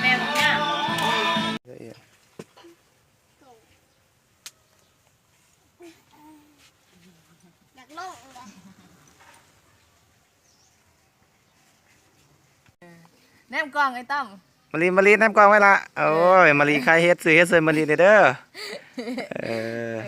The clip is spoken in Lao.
ແມ່ນຫຍັງ? ຢາກລົງເລີຍ. ແນມກ້ອງໄອ້ຕ້ອມ. ມະລີ ມະລີ ແນມກ້ອງໄວ້ລະ. ໂອ້ຍ ມະລີ ໃຄເຮັດ ຊື້ເຮັດຊ່ວຍມະລີແດ່ເດີ. ເອີ.